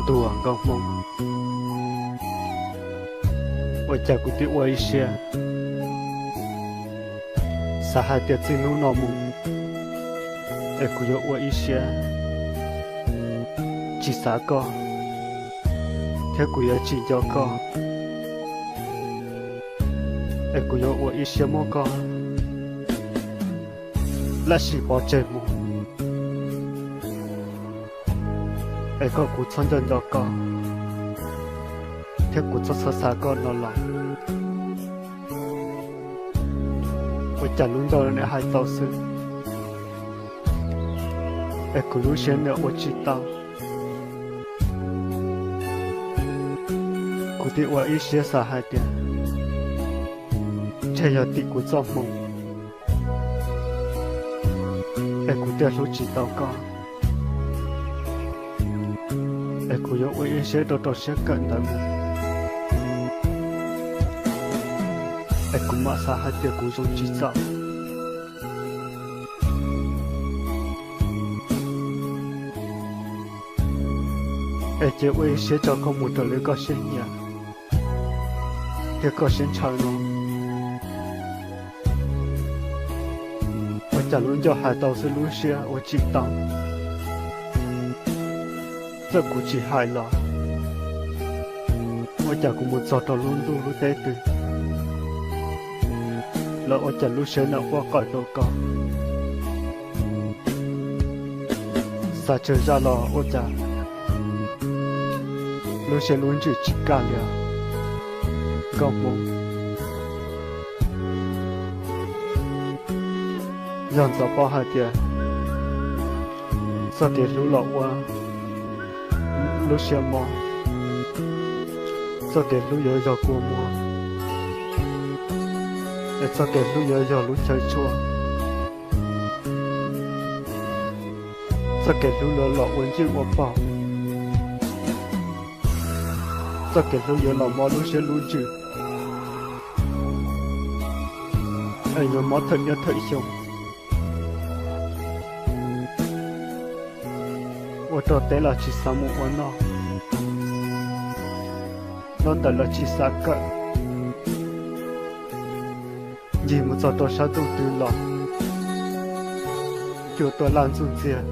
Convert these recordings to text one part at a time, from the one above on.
Ntuj aw nkauj hmoob, ua cas kuv twb ua ib siab xav hais tias txij hnub no mus es kuv yuav ua ib siab tsis xav koj, thiab kuv yuav tsis nco koj, es kuv yuav ua ib siab muab koj lam sim pov tseg mus, es kom kuv txhob nco nco koj, thiab kuv txhob xav xav koj no los. Ua cas lub ncauj niam hais tau xwb, es kuv lub siab niam ua tsis tau. Kuv twb ua ib siab xav hais tias ntshe yog tim kuv txoj hmoo es kuv thiaj hlub tsis tau koj, es kuv yuav ua ib siab rau rau siab kawm ntawv mus, es kuv mam xav hais tias kuv zoo tsis txog, es cia ua ib siab tso koj mus raws li koj siab nyiam thiab koj siab ntshaw no. Ua cas lub ncauj hais tau xwb lub siab ua tsis tau. Txawm kuv tsis hais los ua cas kuv mus txog rau lub ntuj lub teb twg los ua cas lub siab niam quaj qawm rau koj. Xav tsawg zaj los ua cas lub siab lub ntsws tsis kaj li nkauj hmoob. Yog ntxov paub hais tias txoj kev hlub los ua lub siab mob, txoj kev hlub yuav yog kua muag, es txoj kev hlub yuav yog lub chaw tshuaj. Txoj kev hlub yuav los ua ncwj ua paug, txoj kev hlub yuav los mob lub siab lub ntsws, es yuav mob thawm niaj thawm xyoo. Ua rau teb los tsis xav mus ua noj, ntaub ntawv los tsis xav kawm, ncig mus txog rau sab ntuj twg los cuag tuaj laj ntxuj ntxiag.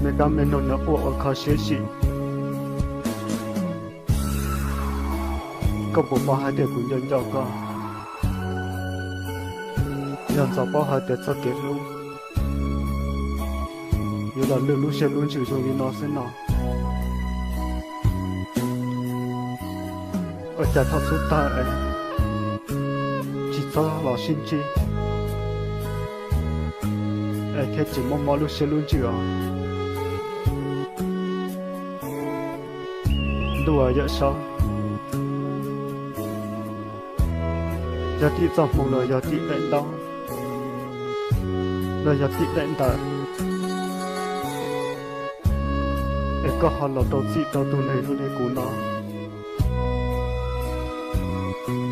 Me kab me noog nws quaj ua kho siab sim. Koj puas paub hais tias kuv nco nco koj? Yog ntxov paub hais tias txoj kev hlub yuav los lwj lub siab lub ntsws zoo li no xwb no, ua cas thaum xub thawj es tsis txhob los sib ntsib es thiaj tsis muaj mob lub siab lub ntsws os. Ntuj aw Yawm Saub, yog tim txoj hmoo los yog tim daim ntaub los yog tim daim ntawv, es koj ho los rau txim rau tus neeg zoo li kuv no.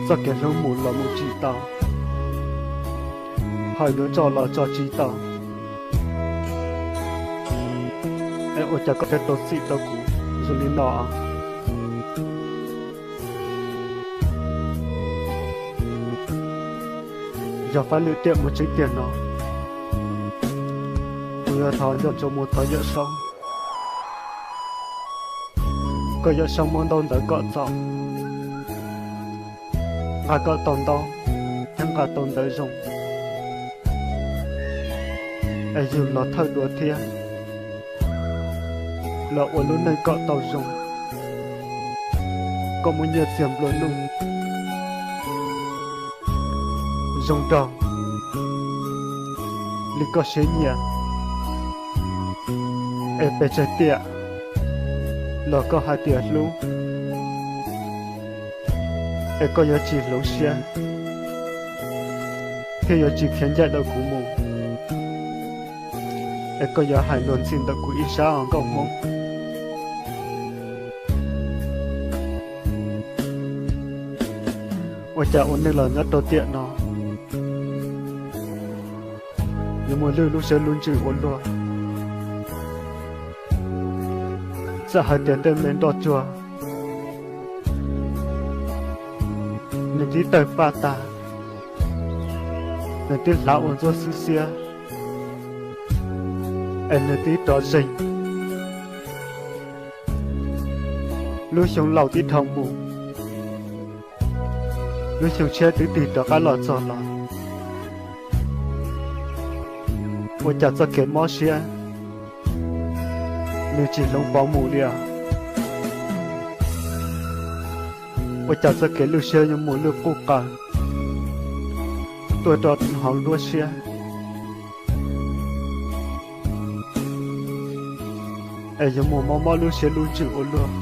Txoj kev hlub mus los mus tsis tau, hais yuav tso los tso tsis tau, es ua cas koj thiaj rau txim rau kuv zoo li no? Yog fab lwm tiam mus tseeb tiag no, kuv yuav thov nco ntsoov mus thov Yawm Saub, kom Yawm Saub muab ntaub ntawv kom txaus, nqa kom tau ntaub thiab nqa tau ntawv zoo, es yug los thawj dua thiab los ua lub neej kom tau zoo, kom muaj nyiaj txiag nplua nuj zoo nraug li koj siab nyiam. Es pes tsawg tiam los koj hais tias hlub, es koj yuav tsis hloov siab thiab yuav tsis khiav ncaim ntawm kuv mus, es koj yuav hais luag ntxhi ntawm kuv ib sab os nkauj Hmoob. Ua cas ua neej los nyob rau tiam no yuav mus lwj lub siab lub ntsws ua luaj. Txawm hais tias tej me nroj tsuag nws twb tawg paj tag, nws twb hlav ua ntsuab xwb xiab, es nws twb rov zeeg. Lub xyoo laus twb dhau mus, lub xyoo tshiab twb tig rov qab los txog los, ua cas txoj kev mob siab nws tsis hloov pauv mus li os. Ua cas txoj kev lwj siab yuav mus lwj quj qaws tuaj rau hauv nruab siab, es yuav mus mob mob lub siab lub ntsws ua luaj.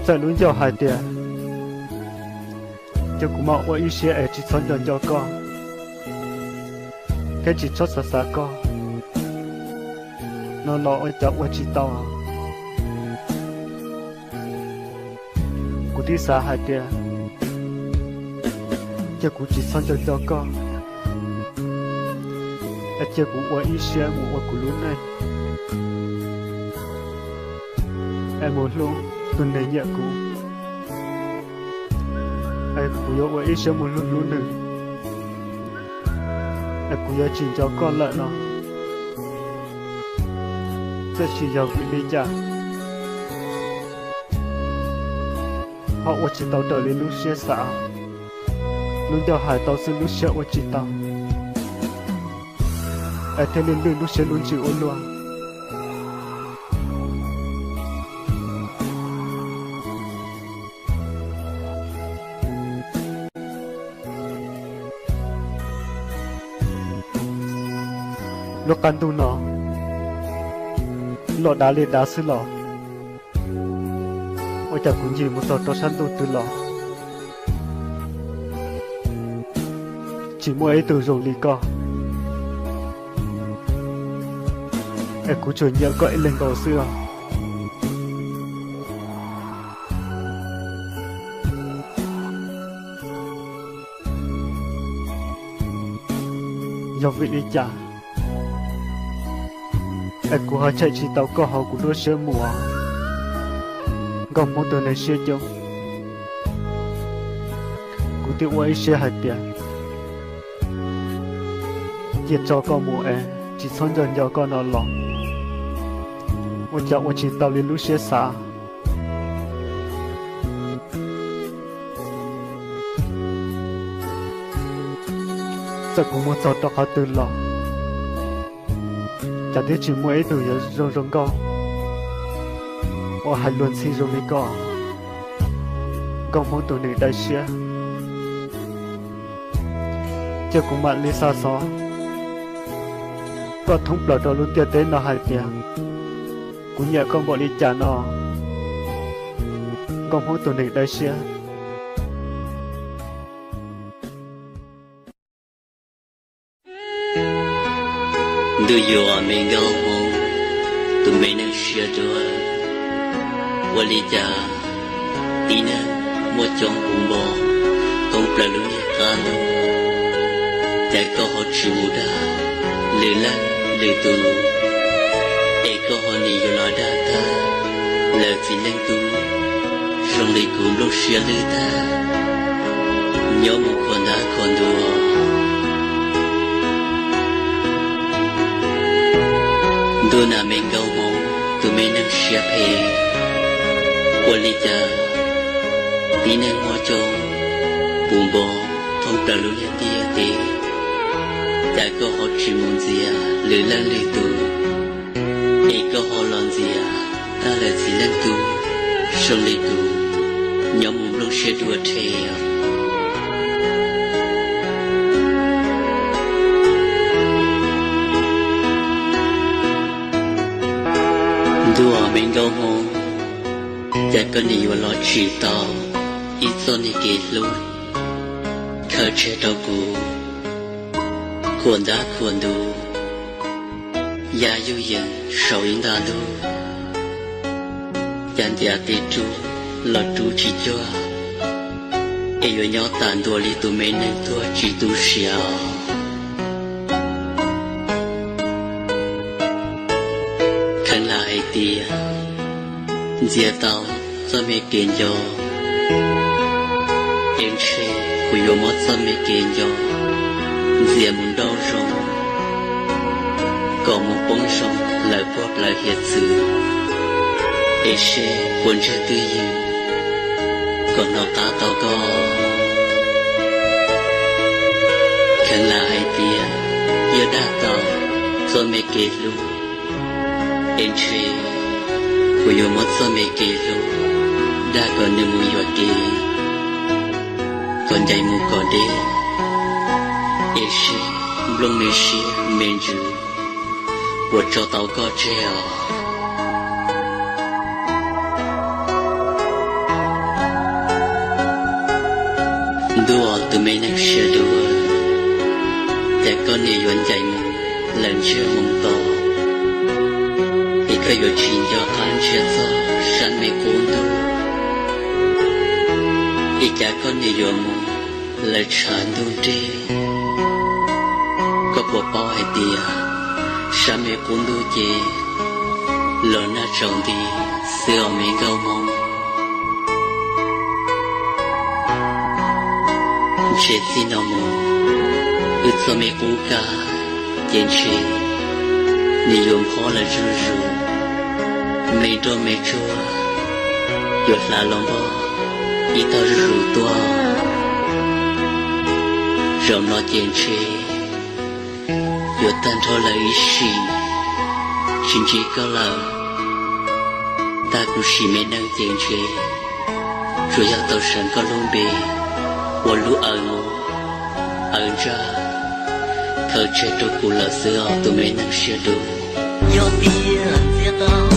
Txawm lub ncauj hais tias cia kuv mam ua ib siab es tsis txhob nco nco koj thiab tsis txhob xav xav koj no los ua cas ua tsis tau. Kuv twb xav hais tias cia kuv tsis txhob nco nco koj, es cia kuv ua ib siab mus ua kuv lub neej, es mus hlub tus neeg nyiam kuv, es kuv yuav ua ib siab mus hlub hlub nws, es kuv yuav tsis nco koj lawm no. Tab sis yog vim li cas ho ua tsis tau raws li lub siab xav? Lub ncauj hais tau xwb lub siab ua tsis tau, es thiaj li lwj lub siab lub ntsws ua luaj. Lub qab ntuj no los dav li dav xwb los, ua cas kuv ncig mus txog rau sab ntuj twg los tsis muaj ib tug zoo li koj, es kuv tsuas nyiam koj ib leeg nkaus xwb os. Yog vim li cas es kuv ho cheem tsis tau koj hauv kuv lub siab mus os, nkauj Hmoob tus neeg siab coob? Kuv twb ua ib siab hais tias cia tso koj mus es tsis txhob nco nco koj no los, ua cas ua tsis tau li lub siab xav. Txawm kuv mus txog rau qhov twg los, cas twb tsis muaj ib tug yuav zoo zoo nkauj uas hais luag ntxhi zoo li koj, nkauj Hmoob tus neeg dawb siab. Cia kuv mam li xa xov koj thoob plaws rau lub ntiaj teb no hais tias kuv nyiam koj npaum li cas no, nkauj Hmoob tus neeg dawb siab. Ntuj yuav me nkauj Hmoob, tus me neeg siab dua, ua li cas tib neeg muaj coob puv npo thoob plaws lub niag qab ntuj, cas koj ho tsis mus dag lwm leej lwm tus, es koj ho nim yuav los dag tag lawv txiv leej tub zoo li kuv nplooj siab lwj tag, nyob mus khuam ntab khuam ntua. Ntuj na me nkauj Hmoob, tus me neeg siab phem, ua li cas tib neeg muaj coob puv npo thoob plaws lub ntiaj teb, cas koj ho tsis mus ntxias lwm leej lwm tus, es koj ho los ntxias tag lawv txiv leej tub zoo li kuv nyob mus nplooj siab dua rhe. Ntuj me nkauj Hmoob, cas koj nim yuav los tsim tau ib txoj niag kev hlub khaws tseg rau kuv khuam ntab khuam ntu, ya yuj yees saum ib nta ntug, cas ntiav tes rub los rub tsis cuag, es yuav nyob tas ntua li tus me neeg tuag tsis tu siav. Kheev lam hais tias ntxias tau txoj me kev nco, es ntshe kuv yuav muab txoj me kev nco ntxias mus nrauj zoo, kom mus poob zoo lawm puag plawv hiav txwv, es seb puas ntswg twj ywm kom hnov qab tau koj. Kheev lam hais tias yog dag tau txoj me kev hlub, es ntshe kuv yuav muab txoj me kev hlub dag kom nws mus yuam kev, kom ncaim mus kom deb, es seb nplooj me siab me ntsws puas tso tau koj tseg os. Ntuj aw, tus me neeg siab dub, cas koj niam yuav ncaim mus lawm ntsiag mus to, es koj yuav tsis nco qab ntsia txog sab me qub ntuj, es cas koj niam yuav mus lawm tshav ntuj nrig. Koj puas paub hais tias sab me qub ntuj ces los nag tsaus nti xwb os me nkauj Hmoob. Ntshe txij no mus wb txoj me qub kab ces ntshe nws yuav nphob lawm zuj zus, me nroj me tsuag yuav hlav los npog ib tog zuj zus tuaj. Zaum no ces ntshe yuav tag nrho lawm ib sim tsis ntsib koj lawm. Tag kuv sim me neej ces ntshe tsuas yog tau seev koj lub npe ua lub aws mus aws ntsaj khaws tseg rau kuv lawm xwb os tus me neeg siab dub. Yog tias ntxias tau